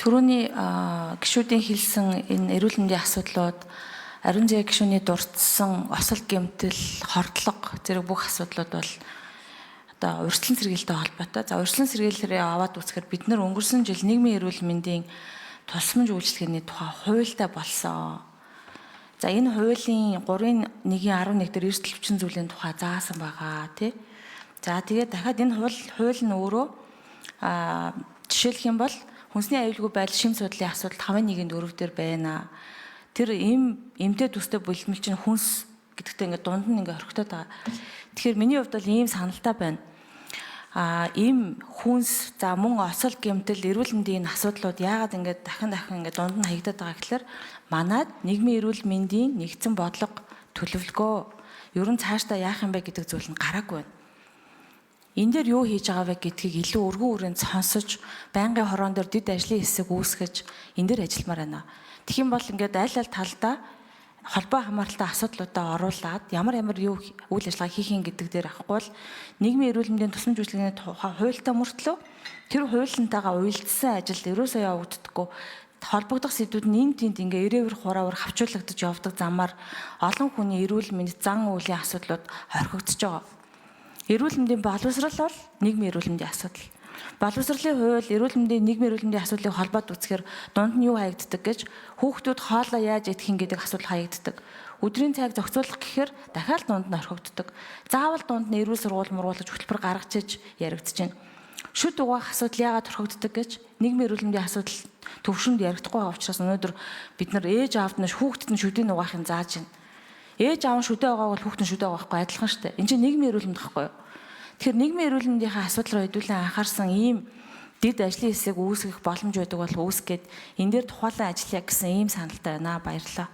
Түрүүний гишүүдийн хэлсэн энэ эрүүл мэндийн асуудлууд, ариун зээ гишүүний дурдсан осол гэмтэл, хордлого зэрэг бүх асуудлууд бол одоо урьдчилан сэргийлэлтэй холбоотой. За, урьдчилан сэргийлэлээ аваад үзэхээр бид нар өнгөрсөн жил нийгмийн эрүүл мэндийн тусламж үйлчилгээний тухай хуультай болсон. За, энэ хуулийн 3-1-11 дээр эрсдэл хүчин зүйлийн тухай заасан байгаа, тий. За, тэгээд дахиад энэ хууль нь өөрөө жишээлх юм бол хүнсний аюулгүй байдал шим судлалын асуудал 5.1-4 дээр байна. Тэр эм эмтэй төстэй бэлтгэл чинь хүнс гэдэгтээ ингээд дунд нь ингээд хоригдоод байгаа. Тэгэхээр миний хувьд бол ийм саналтай байна. Эм, хүнс, за мөн осол гэмтэл, эрүүл мэндийн энэ асуудлууд яагаад ингээд дахин дахин ингээд дунд нь хаягдаад байгаа гэхээр манад нийгмийн эрүүл мэндийн нэгдсэн бодлого, төлөвлөгөө, ер нь цаашдаа яах юм бэ гэдэг зүйл нь гараагүй байна. Энэ дээр юу хийж байгаа вэ гэдгийг илүү өргөн үрээнд сонсож, байнгын хороон дээр дэд ажлын хэсэг үүсгэж, энэ дээр ажилламаар байна. Тэгэх юм бол ингээд аль аль талдаа холбоо хамааралтай асуудлуудаа оруулаад ямар ямар юу үйл ажиллагаа хийх юм гэдэг дээр авахгүй бол нийгмийн эрүүл мэндийн тусламж үйлчилгээний тухай хуультай мөртлөө тэр хуулинтайгаа уялдсан ажил ерөөсөө явагддаггүй, холбогдох сэдвүүд нь энд тэнд ингээ ирээвэр хураавар хавчуулагдаж явдаг замаар олон хүний эрүүл мэнд, зан үйлийн асуудлууд хорхигдож байгаа. Эрүүл мэндийн боловсрал бол нийгмийн эрүүл мэндийн асуудал. Боловсролын хууль, эрүүл мэндийн, нийгмийн эрүүл мэндийн асуудлыг холбоод үзэхээр дунд нь юу хаягддаг гэж, хүүхдүүд хоолоо яаж идэх юм гэдэг асуудал хаягддаг. Өдрийн цайг зохицуулах гэхээр дахиад дунд нь орхигддог. Заавал дунд нь эрүүл сургууль мургуулж хөтөлбөр гаргаж иж яригдж байна. Шүд угаах асуудал яагаад орхигддог гэж, нийгмийн эрүүл мэндийн асуудал төвшөнд яригдахгүй байгаа учраас өнөөдөр бид нар ээж аавд нь хүүхдэд нь шүдийг угаахыг зааж байна. Ээж аав нь шүдээ угааг бол хүүхд нь шүдээ угаахгүй адилхан шүү дээ. Энд чинь нийгмийн эрүүл мэнд гэхгүй юу? Тэгэхээр нийгмийн эрүүл мэндийнхээ асуудал руу хэдүүлэн анхаарсан ийм дэд ажлын хэсэг үүсгэх боломж байдаг бол үүсгээд энэ дээр тухайлан ажиллая гэсэн ийм саналтай байна. Баярлалаа.